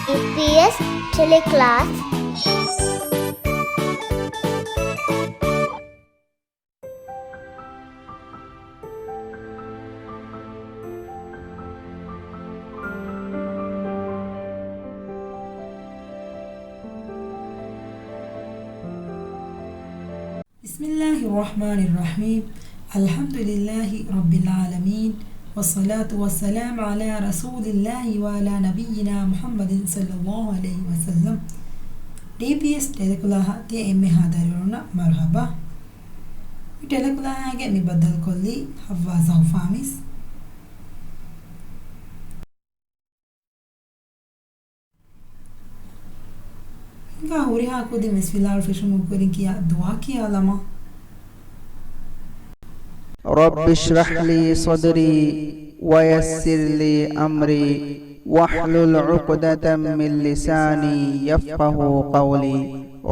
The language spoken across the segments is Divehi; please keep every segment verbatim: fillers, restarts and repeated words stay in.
ޑީޕީއެސް ޓެލެކްލާސް. بسم الله الرحمن الرحيم. الحمد لله رب العالمين. والصلاة والسلام على رسول الله وعلى نبينا محمد صلى الله عليه وسلم. ޑީޕީއެސް ޓެލެކްލާހަށް ތިޔަ އެންމެހާ ދަރިވަރުންނަށް މަރުޙަބާ. މި ޓެލެކްލާހާގެ މި ބައްދަލުކޮށްލީ ޙައްވާ ޒައުފާ މިސް. ހިނގާ ހުރިހާ ކުދިން ވެސް ފިލާވަޅު ފެށުމުގެ ކުރިން ކިޔާ ދުޢާ ކިޔާލަމާ. رب اشرح لي صدري ويسر لي أمري واحلل عقدة من لساني يفقهوا قولي.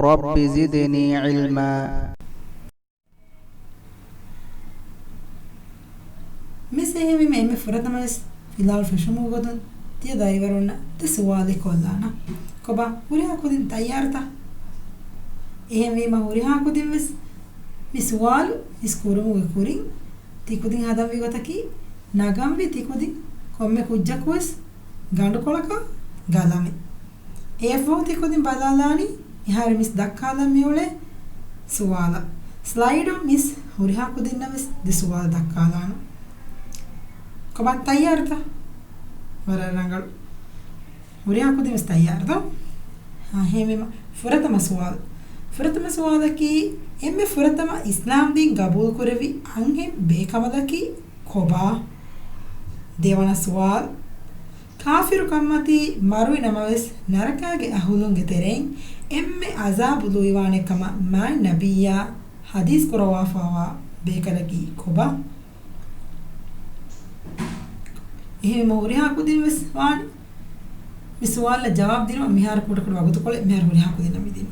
رب زدني علما. މިސް އެހެންވީމަ އެންމެ ފުރަތަމަވެސް ފިލާވަޅު ފެށުމުގެ ގޮތުން ތިޔަ ދަރިވަރުންނަށް ދެ ސުވާލެއް ކޮށްލާނަން. ކޮބާ ހުރިހާ ކުދިން ތައްޔާރުތަ؟ އެހެންވީމަ ހުރިހާ ކުދިންވެސް މި ސުވާލު މިސް ކުރުމުގެ ކުރިން ތިކުދިން ހަދަންވީ ގޮތަކީ ނަގަންވީ ތިކުދިން ކޮންމެ ކުއްޖަކުވެސް ގަނޑުކޮޅަކަށް ގަލަމެއް. އެއަށްފަހު ތިކުދިން ބަލާލާނީ މިހާރު މިސް ދައްކާލަން މިއުޅޭ ސުވާލަށް. ސްލައިޑުން މިސް ހުރިހާ ކުދިންނަށް ވެސް ދެ ސުވާލު ދައްކާލާނަން. ކޮބާ ތައްޔާރުތަ؟ ވަރަށް ރަނގަޅު. ހުރިހާ ކުދިން ވެސް ތައްޔާރުތޯ؟ އާ، އެހެންވީމަ ފުރަތަމަ ސުވާލު. ފުރަތަމަ ސުވާލަކީ، އެންމެ ފުރަތަމަ އިސްލާމްދީން ގަބޫލުކުރެއްވި އަންހެން ބޭކަނބަލަކީ ކޮބާ؟ ދެވަނަ ސުވާލު. ކާފިރު ކަންމަތީ މަރުވި ނަމަވެސް، ނަރަކާގެ އަހުލުންގެ ތެރެއިން އެންމެ އަޒާބު ލުއިވާނެ ކަމަށް މާތް ނަބިއްޔާ ޙަދީޘް ކުރައްވާފައިވާ ބޭކަލަކީ ކޮބާ؟ އެހެންވީމަ ހުރިހާ ކުދިން ވެސް ވާނެ މި ސުވާލަށް ޖަވާބު ދިނުމަށް. މިހާރު ކުޑަކުޑަ ވަގުތުކޮޅެއް މިހާރު ހުރިހާ ކުދިންނަށް މިދިނީ.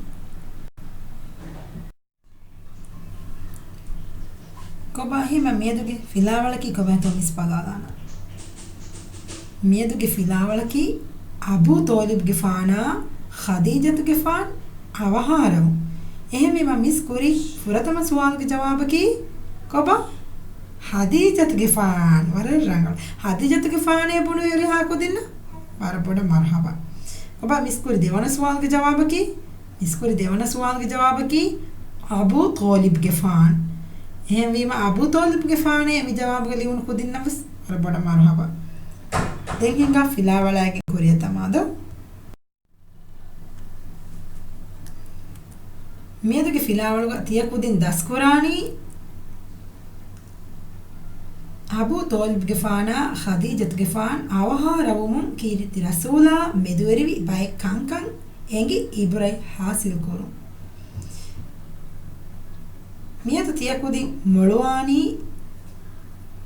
ކޮބާ ހިމަ މިއަދުގެ ފިލާވަޅަކީ ކޮބާތޯ މިސް ބަލާލާނަން. މިއަދުގެ ފިލާވަޅަކީ އަބޫ ޠޯލިބުގެފާނާ ޚަދީޖަތުގެފާން އަވަހާރަވުން. އެހެންވީމަ މިސް ކުރި ފުރަތަމަ ސުވާލުގެ ޖަވާބަކީ ކޮބާ؟ ޚަދީޖަތުގެފާން. ވަރަށް ރަނގަޅު. ޚަދީޖަތުގެފާނޭ ބުނު ހުރިހާ ކުދިންނަށް ވަރަށް ބޮޑަށް މަރުޙަބާ. ކޮބާ މިސް ކުރި ދެވަނަ ސުވާލުގެ ޖަވާބަކީ؟ މިސް ކުރި ދެވަނަ ސުވާލުގެ ޖަވާބަކީ އަބޫ ޠޯލިބްގެފާން. އެހެންވީމަ އަބޫ ޠޯލިބްގެފާނޭ މި ޖަވާބުގަ ލިޔުނު ކުދިންނަށް ވެސް ވަރަށް ބޮޑަށް މަރުޙަބާ. ދެން ހިނގާ ފިލާވަޅާގެ ކުރިއަށް ދަމާދޯ. މިއަދުގެ ފިލާވަޅުގަ ތިޔަ ކުދިން ދަސްކުރާނީ، އަބޫ ޠޯލިބްގެފާނާ ޚަދީޖަތުގެފާން އަވަހާރަވުމުން ކީރިތި ރަސޫލާ މެދުވެރިވި ބައެއް ކަންކަން އެނގި އިބްރަތް ޙާޞިލްކުރުން. މިއަދު ތިޔަ ކުދިން މޮޅުވާނީ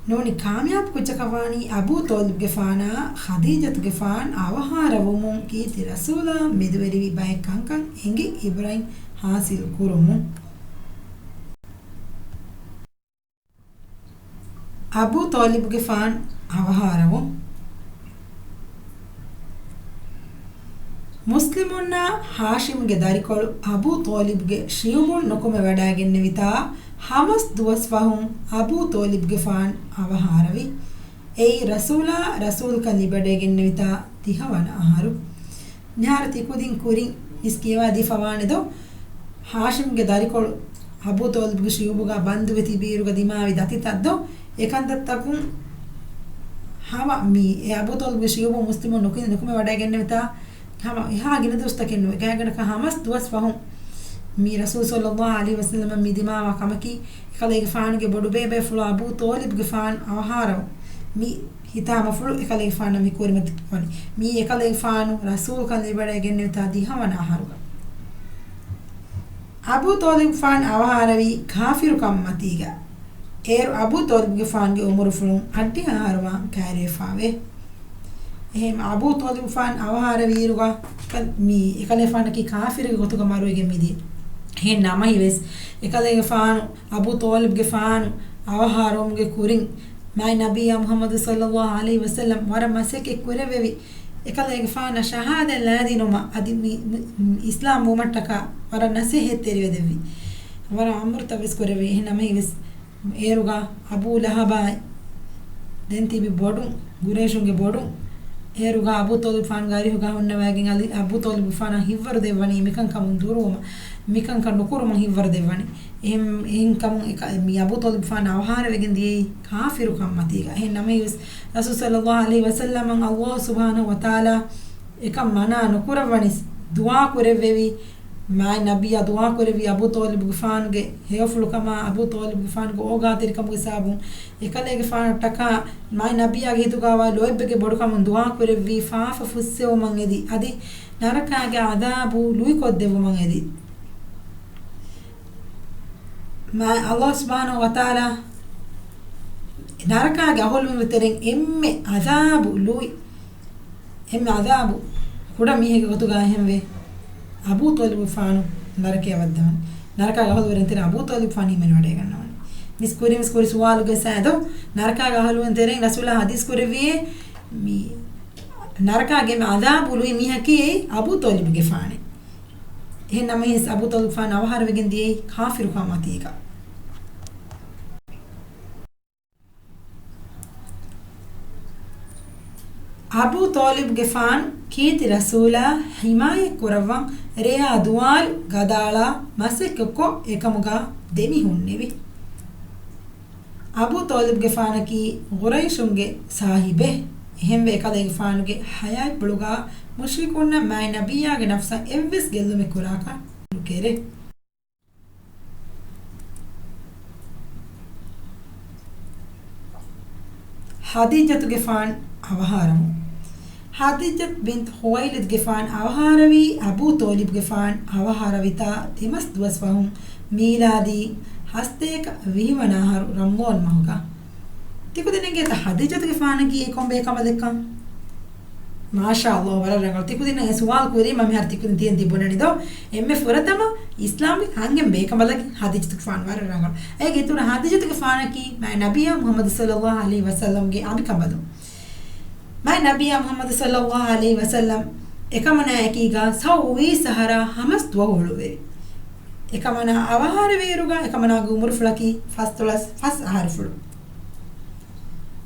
ނޫނީ ކާމިޔާބު ކުއްޖަކަށް ވާނީ އަބޫ ޠޯލިބްގެފާނާ ޚަދީޖަތުގެފާން އަވަހާރަވުމުން ކީރިތި ރަސޫލާ މެދުވެރިވި ބައެއް ކަންކަން އެނގި އިބްރަތް ޙާޞިލް ކުރުމުން. އަބޫ ޠޯލިބުގެފާން އަވަހާރަވުން. މުސްލިމުންނާ ހާޝިމްގެ ދަރިކޮޅު އަބޫ ޠޯލިބުގެ ޝިޔުބުން ނުކުމެވަޑައިގެންނެވިތާ ހަމަސް ދުވަސް ފަހުން އަބޫ ޠޯލިބުގެފާން އަވަހާރަވި. އެއީ ރަސޫލާ ރަސޫލުކަން ލިބިވަޑައިގެންނެވިތާ ދިހަވަނަ އަހަރު. މިހާރު ތިކުދިން ކުރިން މިސް ކިޔަވާދީފަވާނެދޯ، ހާޝިމްގެ ދަރިކޮޅު އަބޫ ޠޯލިބުގެ ޝިޔުބުގަ ބަންދުވެ ތިބިއިރުގަ ދިމާވި ދަތިތައްދޯ، އެކަންތައްތަކުން ހަމަ މި އެ އަބޫ ޠޯލިބުގެ ޝިޔުބު މުސްލިމުން ނުކި-، ނުކުމެވަޑައިގެންނެވިތާ، ހަމަ އެހާ ގިނަ ދުވަސްތަކެއް ނުވެ، ގާތްގަނޑަކަށް ހަމަސް ދުވަސް ފަހުން މި ރަސޫލު ޞައްލައްލާހު ޢަލައިހި ވަސައްލަމަށް މި ދިމާވާ ކަމަކީ، އެކަލޭގެފާނުގެ ބޮޑުބޭބޭފުޅު އަބޫ ޠޯލިބުގެފާން އަވަހާރަވުން. މި ހިތާމަފުޅު އެކަލޭގެފާނަށް މި ކުރިމަތި ވަނީ. މީ އެކަލޭގެފާނު ރަސޫލުކަން ލިބިވަޑައިގެންނެވިތާ ދިހަވަނަ އަހަރުގަ. އަބޫ ޠޯލިބުގެފާން އަވަހާރަވީ ކާފިރު ކަންމަތީގަ. އޭރު އަބޫ ޠޯލިބުގެފާނުގެ އުމުރުފުޅުން އަށްޑިހަ އަހަރުވާން ކައިރިވެފާވޭ. އެހެން އަބޫ ޠޯލިބުގެފާން އަވަހާރަވިއިރުގަ މި އެކަލޭފާނަކީ ކާފިރުގެ ގޮތުގަ މަރުވެގެން މިދިޔަ. އެހެން ނަމަވެސް، އެކަލޭގެފާނު އަބޫ ޠޯލިބުގެފާނު އަވަހާރަވުމުގެ ކުރިން، މާތް ނަބިއްޔާ މުޙައްމަދު ޞައްލައްލާހު ޢަލައިހި ވަސައްލަމް ވަރަށް މަސައްކަތް ކުރެއްވެވި. އެކަލޭގެފާނަށް ޝަހާދަތް ލައިދިނުމަށް އަދި މި، މި، މި އިސްލާމް ވުމަށްޓަކާ ވަރަށް ނަސޭހަތްތެރިވެދެއްވި. ވަރަށް އަމުރުތައް ވެސް ކުރެއްވި. އެހެން ނަމަވެސް އޭރުގަ އަބޫ ލަހަބާއި ދެން ތިބި ބޮޑު، ގުރައިޝުންގެ ބޮޑު، އޭރުގަ އަބޫ ޠާލިބުފާނުގެ އަރިހުގަ ހުންނަވައިގެން އަލި، އަބޫ ޠާލިބުފާނަށް ހިތްވަރު ދެއްވަނީ މިކަންކަމުން ދުރުވުމަށް، މިކަންކަން ނުކުރުމަށް ހިތްވަރު ދެއްވަނީ. އެހެން، އެހެންކަމުން އެކަ، މި އަބޫ ޠާލިބުފާނު އަވަހާރަވެގެން ދިޔައީ ކާފިރުކަން މަތީގަ. އެހެން ނަމަވެސް ރަސޫލު ޞައްލައްލާހު ޢަލައިހި ވަސައްލަމަށް އައްލާހު ސުބްޙާނަހު ވަތަޢާލާ އެކަން މަނާ ނުކުރައްވަނީސް ދުޢާ ކުރެއްވެވި. މާތް ނަބިއްޔާ ދުޢާ ކުރެއްވި އަބޫ ޠާލިބުގެފާނުގެ ހެޔޮފުޅުކަމާ، އަބޫ ޠާލިބުގެފާނުގެ އޯގާތެރިކަމުގެ ސަބަބުން އެކަލޭގެފާނަށްޓަކާ މާތް ނަބިއްޔާގެ ހިތުގަވާ ލޯތްބެއްގެ ބޮޑުކަމުން ދުޢާ ކުރެއްވި، ފާފަ ފުއްސެވުމަށް އެދި، އަދި ނަރަކާގެ ޢަޛާބު ލުއިކޮށްދެއްވުމަށް އެދި. މާ، އައްލާހު ސުބްޙާނަހު ވަތަޢާލާ ނަރަކާގެ އަހުލުވުންގެ ތެރެއިން އެންމެ ޢަޛާބު ލުއި، އެންމެ ޢަޛާބު ކުޑަ މީހެއްގެ ގޮތުގަ އެހެންވެ، އަބޫ ޠާލިބުފާނު ނަރަކަޔަށް ވައްދަވަނީ. ނަރަކާގެ އަހުލުވެރިން ތެރެއިން އަބޫ ޠާލިބުފާނު ހިމެނިވަޑައިގަންނަވަނީ. މިސް ކުރިން ވެސް ކުރި ސުވާލުގެ ސައިދޯ، ނަރަކާގެ އަހުލުވެރިން ތެރެއިން ރަސޫލާ ޙަދީޘް ކުރެއްވިއޭ، މި ނަރަކާގެ ޢަޛާބު ލުއި މީހަކީ އަބޫ ޠާލިބުގެފާނޭ. އެހެން ނަމަވެސް އަބޫ ޠާލިބުފާނު އަވަހާރަވެގެން ދިޔައީ ކާފިރުކަން މަތީގަ. އަބޫ ޠާލިބުގެފާނު ކީރިތި ރަސޫލާ ޙިމާޔަތް ކުރައްވަން ރެޔާ ދުވާލު ގަދައަޅާ މަސައްކަތްކޮށް އެކަމުގަ ދެމިހުންނެވި. އަބޫ ޠާލިބުގެފާނަކީ ޤުރައިޝުންގެ ސާހިބެއް. އެހެންވެ އެކަލޭގެފާނުގެ ޙަޔާތްޕުޅުގަ މުޝްރިކުންނަށް މާތް ނަބިއްޔާގެ ނަފްސަށް އެއްވެސް ގެއްލުމެއް ކުރާކަށް ނުކެރޭ. ޚަދީޖަތުގެފާނު އަވަހާރަވުން. ޚަދީޖަތު ބިންތު ޚުވައިލިދުގެފާނު އަވަހާރަވީ އަބޫ ޠާލިބުގެފާނު އަވަހާރަވިތާ ތިމަސް ދުވަސް ފަހުން، މީލާދީ ހަސަތޭކަ ވިހި ވަނަ އަހަރު ރަމަޟާން މަހުގަ. ތިކުދިންނަށް އެނގޭތަ ޚަދީޖަތުގެފާނަކީ ކޮން ބޭކަނބަލެއްކަން؟ މާޝާﷲ، ވަރަށް ރަނގަޅު. ތިކުދިންނަށް އެ ސުވާލު ކުރީމަ މިހާރު ތިކުދިން ތިހެން ތި ބުނަނީ ދޯ؟ އެންމެ ފުރަތަމަ އިސްލާމްވި އަންހެން ބޭކަނބަލަކީ ޚަދީޖަތުގެފާނު. ވަރަށް ރަނގަޅު. އޭގެ އިތުރަށް ޚަދީޖަތުގެފާނަކީ މާތް ނަބިއްޔާ މުޙައްމަދު ޞައްލައްލާހު ޢަލައިހި ވަސައްލަމްގެ އަނބިކަނބަލުން. މާތް ނަބިއްޔާ މުޙައްމަދު ޞައްލައްލާހު ޢަލައިހި ވަސައްލަމް އެކަމަނާއަކީގަ ސައުވީސް އަހަރާ ހަމަސް ދުވަހު އުޅުއްވެވި. އެކަމަނާ އަވަހާރަވިއިރުގަ އެކަމަނާގެ އުމުރުފުޅަކީ ފަސްދޮޅަސް ފަސް އަހަރުފުޅު.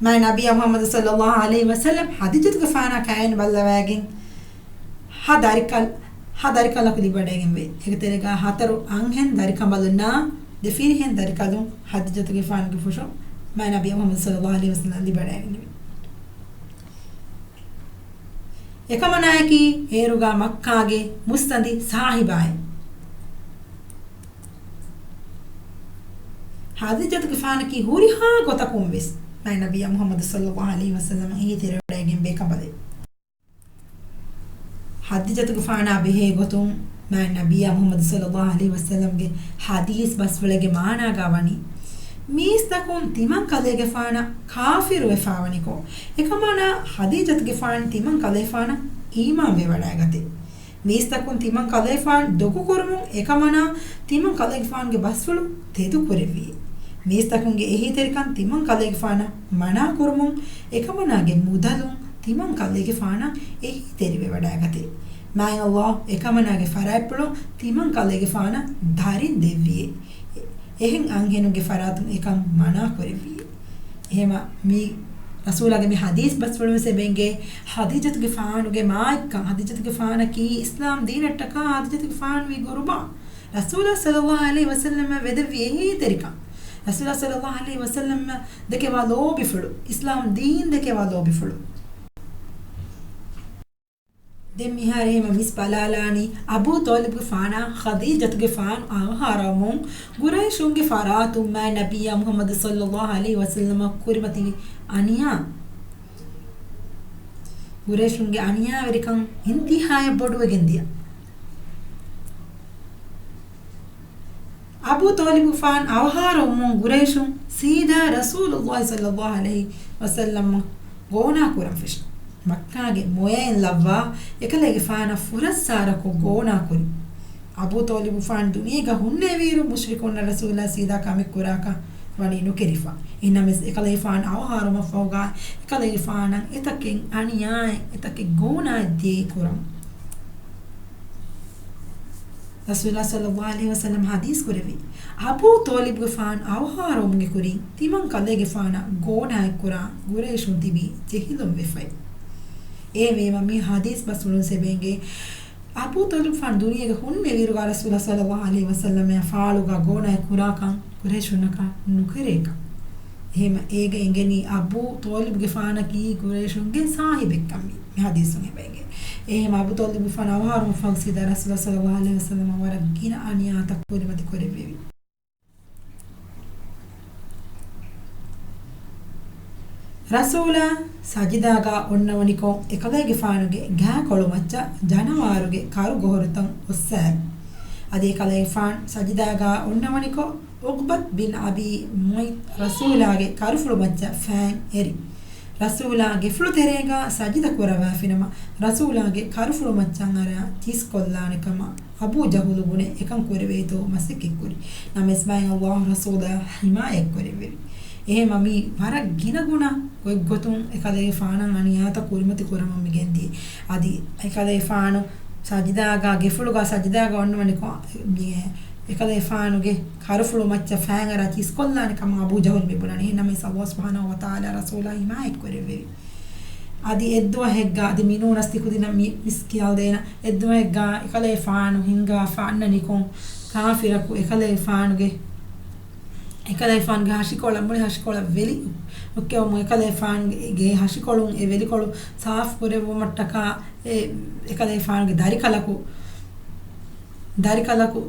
މާތް ނަބިއްޔާ މުޙައްމަދު ޞައްލައްލާހު ޢަލައިހި ވަސައްލަމް ޚަދީޖަތުގެފާނާ ކައިވެނި ބައްލަވައިގެން ހަ ދަރިކަލް، ހަ ދަރިކަލަކު ލިބިވަޑައިގެންވޭ. އޭގެ ތެރޭގަ ހަތަރު އަންހެން ދަރިކަނބަލުންނާ ދެ ފިރިހެން ދަރިކަލުން ޚަދީޖަތުގެފާނުގެ ފުށުން މާތް ނަބިއްޔާ މުޙައްމަދު ޞައްލައްލާހު ޢަލައިހި ވަސައްލަމް ލިބިވަޑައިގެންނެވި. އެކަމަނާއަކީ އޭރުގަ މައްކާގެ މުއްސަނދި ސާހިބާއެއް. ޚަދީޖަތުގެފާނަކީ ހުރިހާ ގޮތަކުން ވެސް މާތް ނަބިއްޔާ މުޙައްމަދު ޞައްލައްލާހު ޢަލައިހި ވަސައްލަމަށް އެހީތެރިވަޑައިގެން ބޭކަނބަލެއް. ޚަދީޖަތުގެފާނާ ބެހޭ ގޮތުން މާތް ނަބިއްޔާ މުޙައްމަދު ޞައްލައްލާހު ޢަލައިހި ވަސައްލަމްގެ ޙަދީޘް ބަސްފުޅެއްގެ މާނާގަ ވަނީ، މީސްތަކުން ތިމަން ކަލޭގެފާނަށް ކާފިރުވެފާވަނިކޮށް، އެކަމަނާ ޚަދީޖަތުގެފާނު ތިމަން ކަލޭފާނަށް އީމާންވެވަޑައިގަތޭ. މީސްތަކުން ތިމަން ކަލޭފާނު ދޮގުކުރުމުން އެކަމަނާ ތިމަން ކަލޭގެފާނުގެ ބަސްފުޅު ތެދުކުރެއްވިއޭ. މީސްތަކުންގެ އެހީތެރިކަން ތިމަން ކަލޭގެފާނަށް މަނާކުރުމުން އެކަމަނާގެ މުދަލުން ތިމަން ކަލޭގެފާނަށް އެހީތެރިވެވަޑައިގަތޭ. މާތް ﷲ އެކަމަނާގެ ފަރާތްޕުޅުން ތިމަން ކަލޭގެފާނަށް ދަރިން ދެއްވިއޭ. އެހެން އަންހެނުންގެ ފަރާތުން އެކަން މަނާކުރެއްވިއޭ. އެހެމަ މި ރަސޫލާގެ މި ޙަދީޘް ބަސްފުޅުން ވެސް އެބައިނގޭ، ޚަދީޖަތުގެފާނުގެ މާތްކަން، ޚަދީޖަތުގެފާނަކީ އިސްލާމް ދީނަށްޓަކާ ޚަދީޖަތުގެފާނު ވީ ގުރުބާ. ރަސޫލާ ޞައްލައްލާހު ޢަލައިހި ވަސައްލަމަށް ވެދެއްވި އެހީތެރިކަން، ރަސޫލާ ޞައްލައްލާހު ޢަލައިހި ވަސައްލަމަށް ދެކެވާ ލޯބިފުޅު، އިސްލާމް ދީން ދެކެވާ ލޯބިފުޅު. ދެން މިހާރު އެހެމަ މިސް ބަލާލާނީ، އަބޫ ޠާލިބުގެފާނާ ޚަދީޖަތުގެފާނު އަވަހާރަވުމުން ޤުރައިޝުންގެ ފަރާތުން މާތް ނަބިއްޔާ މުޙައްމަދު ޞައްލައްލާހު ޢަލައިހި ވަސައްލަމަށް ކުރިމަތިވި އަނިޔާ. ޤުރައިޝުންގެ އަނިޔާވެރިކަން އިންތިހާޔަށް ބޮޑުވެގެން ދިޔަ. އަބޫ ޠާލިބުގެފާނު އަވަހާރަވުމުން ޤުރައިޝުން ސީދާ ރަސޫލުﷲ ޞައްލައްލާހު ޢަލައިހި ވަސައްލަމަށް ގޯނާ ކުރަން ފެށި. މައްކާގެ މޮޔައިން ލައްވާ އެކަލޭގެފާނަށް ފުރައްސާރަކޮށް ގޯނާ ކުރި. އަބޫ ޠާލިބުގެފާނު ދުނިޔޭގަ ހުންނެވިއިރު މުޝްރިކުންނަށް ރަސޫލާ ސީދާ ކަމެއް ކުރާކަށް ވަނީ ނުކެރިފަ. އެހެންނަމަވެސް އެކަލޭގެފާނު އަވަހާރަވުމަށްފަހުގަ އެކަލޭގެފާނަށް އެތަކެއް އަނިޔާއެއް، އެތަކެއް ގޯނާއެއް ދިޔައީ ކުރަން. ރަސޫލާ ޞައްލައްލާހު ޢަލައިހި ވަސައްލަމަ ޙަދީޘް ކުރެއްވި، އަބޫ ޠާލިބުގެފާނު އަވަހާރަވުމުގެ ކުރިން ތިމަން ކަލޭގެފާނަށް ގޯނާއެއް ކުރާ ޤުރައިޝުން ތިބީ ޖެހިލުން ވެފައި. އެހެންވީމަ މި ޙަދީޘް ބަސްފުޅުން ސެބެންގެ އަބޫ ޠާލިބުގެފާނު ދުނިޔޭގަ ހުންނެވިއިރުގަ ރަސޫލާ ޞައްލައްލާހު ޢަލައިހި ވަސައްލަމައާ ފާޅުގަ ގޯނާއެއް ކުރާކަން ޤުރައިޝުންނަކަށް ނުކެރޭކަން. އެހެން އޭގަ އެނގެނީ އަބޫ ޠާލިބުގެފާނަކީ ޤުރައިޝުންގެ ސާހިބެއްކަން މި، މި ޙަދީޘުން އެބައެނގޭ. އެހެން އަބޫ ޠާލިބުގެފާނު އަވަހާރަވުމަށްފަހު ސީދާ ރަސޫލާ ޞައްލައްލާހު ޢަލައިހި ވަސައްލަމަ ވަރަށް ގިނަ އަނިޔާތައް ކުރިމަތި ކުރެއްވެވި. ރަސޫލާ ސަޖިދާގަ އޮންނަވަނިކޮށް، އެކަލޭގެފާނުގެ ގާކޮޅުމައްޗަށް ޖަނަވާރުގެ ކަރު ގޮހޮރުތައް އޮއްސާލި. އަދި އެކަލޭގެފާނު ސަޖިދާގަ އޮންނަވަނިކޮށް، ޢުޤްބަތު ބިން އަބީ މުޢައްޠު ރަސޫލާގެ ކަރުފުޅުމައްޗަށް ފައިން އެރި. ރަސޫލާ ގެފުޅު ތެރޭގަ ސަޖިދަ ކުރައްވާފިނަމަ، ރަސޫލާގެ ކަރުފުޅުމައްޗަށް އަރާ ތިސް ކޮށްލާނެ ކަމަށް އަބޫ ޖަހުލު ބުނެ އެކަން ކުރެވޭތޯ މަސައްކަތްކުރި. ނަމަވެސް މާތް ﷲ ރަސޫލާ ޙިމާޔަތްކުރެއްވެވި. އެހެންވީމަ މީ ވަރަށް ގިނަގުނަ ގޮތްގޮތުން އެކަލޭގެފާނަށް އަނިޔާތައް ކުރިމަތި ކުރަމުން މިގެންދިޔަ. އަދި އެކަލޭގެފާނު ސަޖިދާގަ ގެފުޅުގަ ސަޖިދާގަ އޮންނަވަނިކޮށް، މި އެކަލޭގެފާނުގެ ކަރުފުޅު މައްޗަށް ފައިން އަރާ ތިސް ކޮށްލާނެ ކަމަށް އަބޫ ޖަހުލު މި ބުނަނީ. އެހެންނަމަވެސް ﷲ ސުބްޙާނަހޫ ވަތަޢާލާ ރަސޫލާ ޙިމާޔަތްކުރެއްވެވި. އަދި އެއްދުވަހެއްގަ، އަދި މިނޫނަސް ތިކުދިންނަށް މި މިސް ކިޔާލަދޭނަ، އެއްދުވަހެއްގަ އެކަލޭގެފާނު ހިންގާފަ އަންނަނިކޮށް، ކާފިރަކު އެކަލޭގެފާނުގެ، އެކަލޭގެފާނުގެ ހަށިކޮޅަށް، މުޅި ހަށިކޮޅަށް ވެލި ނުކެއުމުން، އެކަލޭގެފާނުގެ ހަށިކޮޅުން އެ ވެލިކޮޅު ސާފު ކުރެއްވުމަށްޓަކާ، އެ، އެކަލޭގެފާނުގެ ދަރިކަލަކު، ދަރިކަލަކު،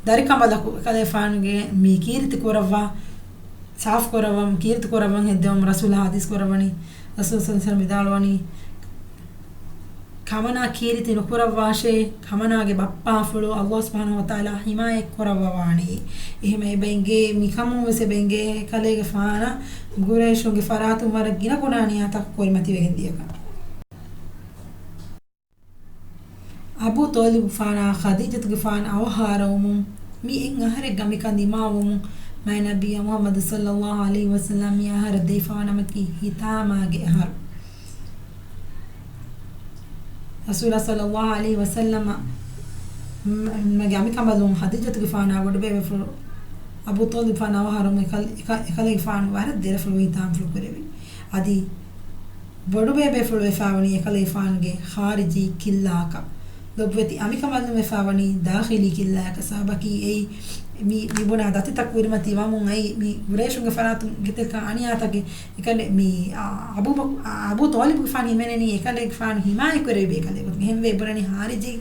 ދަރިކަނބަލަކު އެކަލޭގެފާނުގެ މި ކީރިތި ކުރައްވާ، ސާފު ކުރައްވަން، ކީރިތި ކުރައްވަން ހެއްދެވުމަށް ރަސޫލާ ޙަދީޘް ކުރައްވަނީ، ރަސޫލު ޞައްލައްލާހު ޢަލައިހި ވަސައްލަމަ ވިދާޅުވަނީ، ކަމަނާ ކީރިތި ނުކުރައްވާށޭ، ކަމަނާގެ ބައްޕާފުޅު ﷲ ސުބްޙާނަހޫ ވަތަޢާލާ ޙިމާޔަތް ކުރައްވަވާނެއޭ. އެހެންވެ އެބަ އެނގޭ، މިކަމުން ވެސް އެބަ އެނގޭ ކަލޭގެފާނަށް ޤުރައިޝުންގެ ފަރާތުން ވަރަށް ގިނަ ގުނަ އަނިޔާތައް ކުރިމަތިވެގެން ދިޔަކަން. އަބޫ ޠާލިބުގެފާނާ ޚަދީޖަތުގެފާނު އަވަހާރަވުމުން މި އެއް އަހަރެއްގަ މިކަން ދިމާވުމުން މާތް ނަބިއްޔާ މުޙައްމަދު ޞައްލައްލާހު ޢަލައިހި ވަސައްލަމަ މި އަހަރަށް ދެވިފަވާ ނަމަކީ ހިތާމާގެ އަހަރު. ރަސޫލާ ޞައްލައްލާހު ޢަލައިހި ވަސައްލަމަ މ-، މަގެ އަނބިކަނބަލުން ޚަދީޖަތުގެފާނާ ބޮޑުބޭބޭފުޅު އަބޫ ޠާލިބުގެފާނު އަވަހާރަވުމުން އެކަލޭ-، އެކަ-، އެކަލޭގެފާނު ވަރަށް ދެރަފުޅު ހިތާމަފުޅު ކުރެއްވި. އަދި ބޮޑުބޭބޭފުޅު ވެފަވަނީ އެކަލޭގެފާނުގެ ޚާރިޖީ ކިއްލާއަކަށް. ލޮބުވެތި އަނބިކަނބަލުން ވެފަވަނީ ދާޚިލީ ކިއްލާއަކަށް. ސަބަބަކީ އެއީ މި، މި ބުނާ ދަތިތައް ކުރިމަތި ވަމުން އައި މި ޤުރައިޝުންގެ ފަރާތުން ގެތެރެކަށް އަނިޔާތަކެއް. އެކަލޭ މި، އާ، އަބޫ ބަ-، އާ، އަބޫ ޠާލިބުގެފާނު ހިމެނެނީ އެކަލޭގެފާނު ހިމާޔަތް ކުރެވި ބޭކަލެއް ގޮތުން. އެހެންވެ ބުނަނީ ޚާރިޖީ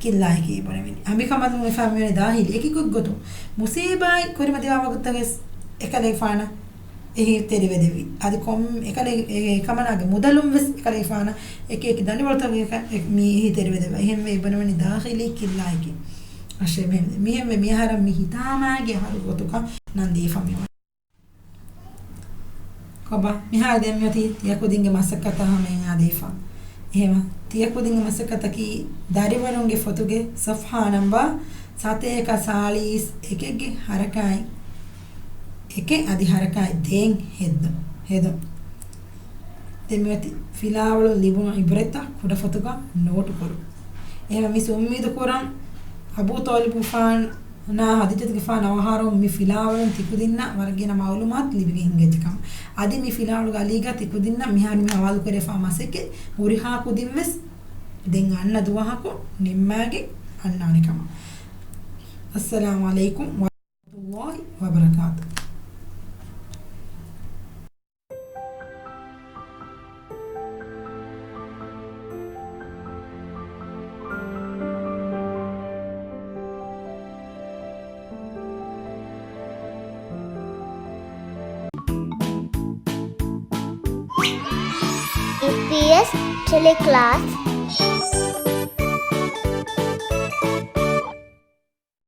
ކިއްލާއަކީ ބުނެވެނީ. އަނބިކަނބަލުން ވެފަ މިވަނީ ދާޚިލީ. އެކި ގޮތްގޮތުން މުޞީބާތް ކުރިމަތިވާ ވަގުތުތަކަސް އެކަލޭގެފާނަށް އެހީ ތެރިވެދެއްވި. އަދި ކޮން އެކަލޭ-، އެ ކަމަނާގެ މުދަލުން ވެސް އެކަލޭގެފާނަށް އެކި އެކި ދަނޑިވަޅުތަކުގެ އެ-، މި އެހީ ތެރިވެދެއްވާ. އެހެންވެ ބުނެވެނީ ދާޚިލީ ކިއްލާއަކީ. އަށެ މިހެން-، މިހެންވެ މިއަހަރަށް މި ހިތާމާގެ އަހަރު ގޮތުގަ ނަން ދީފަ މިވަނީ. ކޮބާ؟ މިހާރު ދެން މިއޮތީ ތިޔަ ކުދިންގެ މަސައްކަތާ ހަމަ އެނގާދީފަ. އެހެމަ، ތިޔަ ކުދިންގެ މަސައްކަތަކީ ދަރިވަރުންގެ ފޮތުގެ ސަފްޙާ ނަންބާ ސަތޭކަ ސާޅީސް އެކެއްގެ ހަރަކާތް އެކެއް އަދި ހަރަކާތް ދޭން ހެއްދުން، ހެދުން. ދެން މިއޮތީ ފިލާވަޅު ލިބުނު އިބްރަތްތައް ކުޑަ ފޮތުގަ ނޯޓު ކުރުން. އެހެމަ މިސް އުއްމީދު ކުރަން އަބޫ ޠާލިބުގެފާނާ ޚަދީޖަތުގެފާނު އަވަހާރަވުމުން މި ފިލާވަޅުން ތިކުދިންނަށް ވަރަށް ގިނަ މަޢުލޫމާތު ލިބިގެން ހިނގައްޖެ ކަމަށް. އަދި މި ފިލާވަޅުގެ އަލީގަ ތިކުދިންނަށް މިހާރު މި ހަވާލުކުރެވިފާ މަސައްކަތް ހުރިހާ ކުދިން ވެސް ދެން އަންނަ ދުވަހަކު ނިންމާގެން އަންނާނެ ކަމަށް. އައްސަލާމު ޢަލައިކުމް ވަރަޙްމަތުﷲ ވަބަރަކާތު. އެމްޕީއެސް ޓެލެކްލާސް.